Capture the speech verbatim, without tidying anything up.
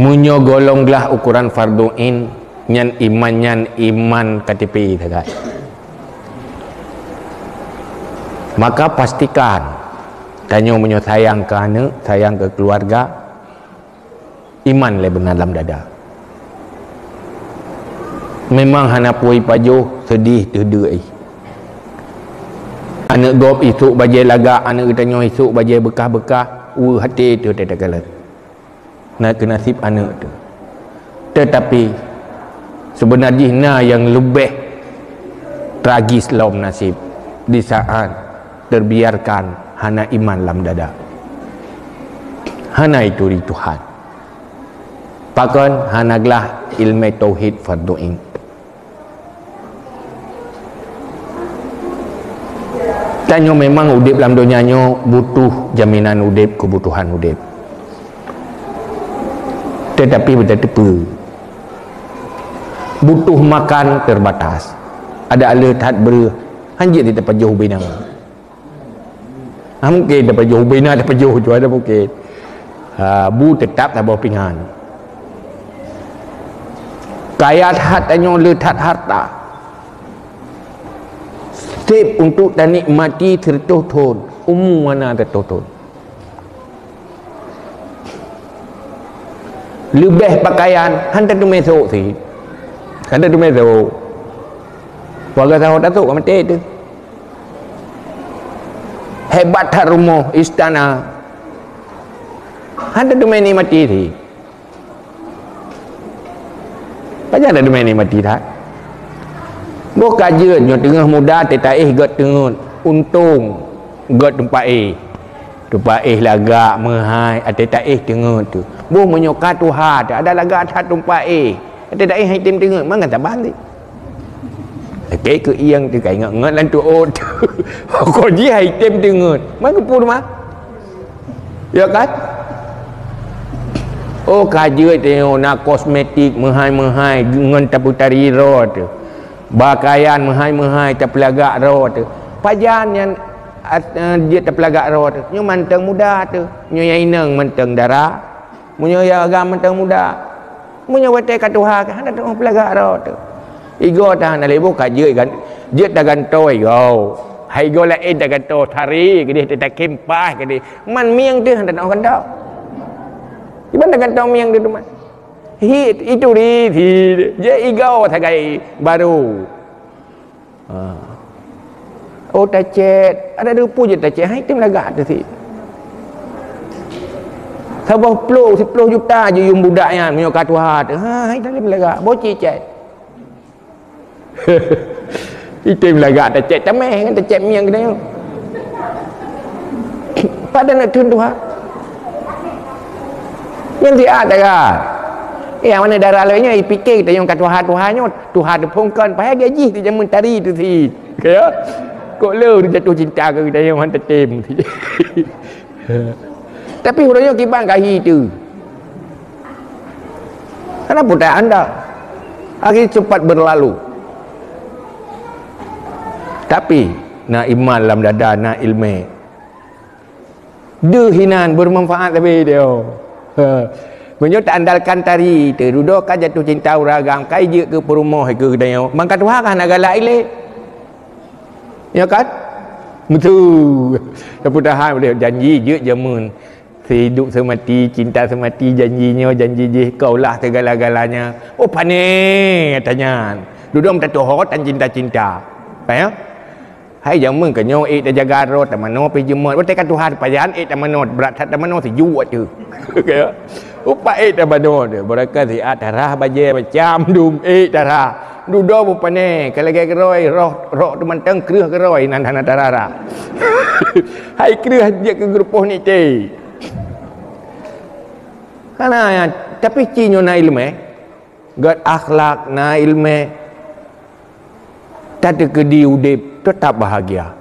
Meunyoe gohlom glah ukoran fardhu ain, nyan iman nyan iman K T P sagai. Maka pastikan tanyoe meunyoe sayang keu aneuk, sayang keu keuluwarga, iman lé beuna lam dada. Memang hana peue pajoh, seudeh teuh deuh. Aneuk gob isok bajée lagak, aneuk geutanyoe isok bajée beukah-beukah, weueh até teuh teukalon. Na keu naseb aneuk teuh. Teutapi, seubeuna jih na nyang leubeh tragis lom naseb di saat teubiarkan hana iman lam dada. Hana ituri Tuhan. Pakon hana glah ileumé tauhid fardhu ain. Tanyoe memang udeb lam donya nyoe butuh jaminan udeb, keubutuhan udeb. Teutapi beutateupeue, butuh makan terbatas. Adak le that breueh, hanjeuet tapajoh ubena. Ha, mungken tapajoh ubena, tapajoh tu ada mungken. Ha, bu tetap saboh pingan. Kaya that tanyoe le that harta. Seb untuk tanikmati seratus thon, umu hana seratus thon. Leubeh pakaian, hana teumé sôk sit. Hana teumé sôk. Warga saho tasôk ka maté teuh. Hebat that rumoh, istana. Hana teumé nikmati sit. Pajan teumé nikmati that. Boh ka jeuet nyoe teungoh muda teuh taéh gét teungeut, untông gét teumpat éh. Teumpat éh lagak meuhai, até taéh teungeut teuh. Boh meunyoe ka tuha teuh, adak lagak that teumpat éh. Até taéh hai tem teungeut, mangat saban sit. Oke, keu ieng teuh ka ingat-ingat lam tuôt. Ko jih hai tem teungeut. Man keupeue mah? Ya kan? Oh, ka jeuet teuh na kosmetik meuhai-meuhai ngon tapeutari droe teuh. Pakaian meuhai-meuhai tapeulagak droe teuh. Pajan nyan at-, eh, jeuet tapeulagak droe teuh. Nyoe mantong muda teuh. Nyoe nyang inong mantong dara. Meunyoe nyang agam mantong muda. Meunyoe watée ka tuha, hana teungoh peulagak droe teuh. Igoe tahan na lé boh ka jeuet gan-, jeuet tagantoe igoe. Hai igoe laén tagantoe tari keudeh teuh takém paih keudeh. Man mieng teuh hana teungoh gantoe. Iban tagantoe mieng teuh teuma. Hi, itu di, di, je igoe sagai baru. Ha. Oh, tacet. Adak deuh peue jeuet tacet. Hai tem lagak teuh sit. Saboh plôk, siploh juta jiyum budak nyan. Meunyoe ka tuha teuh. Ha, hai tem lagak. Boh cicet. Item lagak tacet tameh ngon tacet mieng geutanyoe. Padahai na thon tuha. Nyan siat dara. Eh, nyang mana dara lagée nyoe, ipike geutanyoe ka tuha-tuha nyoe, tuha teuphon kon, padahai gajih teuh jameun tari teuh sit. Kaya? Kok le jatuh cinta keu geutanyoe han tatem. Tapi uroe nyoe kiban ka hi teuh. Karena budak anda hari cepat berlalu. Tapi na iman lam dada, na ileumé. Deuh hinan bermanfaat sabe dia. Ha. Meunyoe taandalkan tari, teududoe ka jatuh cinta ureueng agam, ka ijeuet keu peurumoh keu geutanyoe. Mangka tuha ka hana galak ilée. Ya kan? Betul. Tapi tahan boleh janji jeuet jameun. Sehidup semati, cinta semati, janji nyoe, janji jih, kaulah segala-galanya. Oh, pane, katanya. Dudong tatuho tan cinta-cinta. Kan ya? Hai jameun ka nyoe ék tajaga droe, tamanoe pih jeumot. Watée ka tuha pajan ék tamanoe, brat that tamanoe sijuek tu. Kaya, upak ék tamanoe tu. Baraka siat tarah bajée macam dum ék tarah. Dudoe bupane, ka lagée keurôi, roh, roh tu mantong kreueh keurôi nan hana tarara. Hai kreueh jeuet keu geurupoh nite. Hana, tapi ci nyoe na ileumé, gét akhlak na ileumé, tateukeudi udeb teutap bahagia.